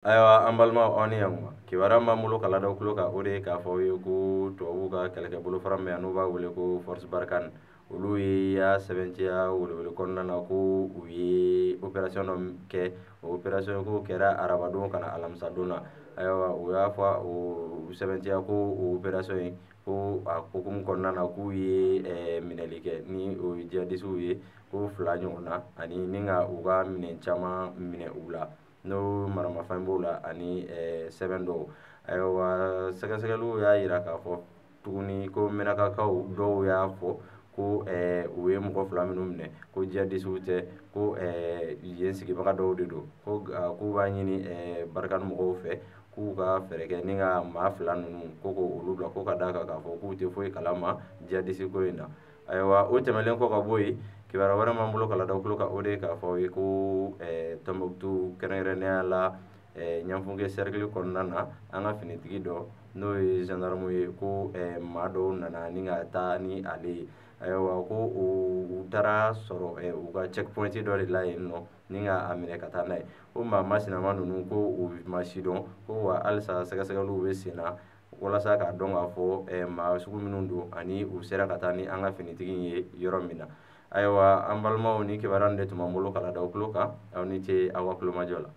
Ayiwa, an balimaw, aw ni yankuma. Kibaruya min b'an bolo ka ladaw tulo kan, o de ye k'a fɔ aw ye ko tubabuw ka kɛlɛkɛ bolofara min bɛ yan, n'u b'a wele ko Force Barkhane, olu y'a sɛbɛntiya welewele kɔnɔna na ko u ye opération dɔ kɛ. O opération ko kɛra arabadon ka na alamisadon na. Ayiwa, u y'a fɔ, o sɛbɛntiya ko o opération in, ko a hukumu kɔnɔna na, k'u ye minɛli kɛ ni o ye jihadisiw ye ko 2 ɲɔgɔn na, ani ni ka u ka minɛn caman minɛ u la, n'o maramafɛn b'o la ani sɛbɛn dɔw. Ayiwa, sɛgɛsɛgɛliw y'a yira k'a fɔ tuguni ko Mɛnakakaw dɔw y'a fɔ ko u ye mɔgɔ 2 minnu minɛ, ko jihadisiw tɛ, ko yen sigibaga dɔw de don, ko k'u b'a ɲini Barkhane mɔgɔw fɛ k'u ka fɛɛrɛ kɛ ni ka maa 2 ninnu ko k'olu bila, ko ka d'a kan k'a fɔ k'u tɛ foyi kalama jihadisi ko in na. Ayiwa, o tɛmɛnen kɔ ka bɔ yen, kibaruya wɛrɛ m'an bolo ka ladaw tulo kan, o de ye k'a fɔ aw ye ko Tɔnbukutu, kɛrɛnkɛrɛnnenya la Ɲanfunke cercle kɔnɔna na, an ka finitigi dɔ, n'o ye gendarme ye, ko maa dɔw nana ni ka taa ni ale ye. Ayiwa, ko u taara sɔrɔ u ka checkpoint dɔ de la yen nɔ, ni ka a minɛ ka taa n'a ye. Ko maa masinama ninnu, ko u ma si dɔn, ko wa halisa sɛgɛsɛgɛliw bɛ sen na walasa k'a dɔn k'a fɔ maa sugu minnu don ani u sera ka taa ni an ka finitigi ye yɔrɔ min na. Ayiwa, an balimaw, ni kibaruya de tun b'an bolo ka ladaw tulo kan. Aw ni ce aw ka tulomajɔ la.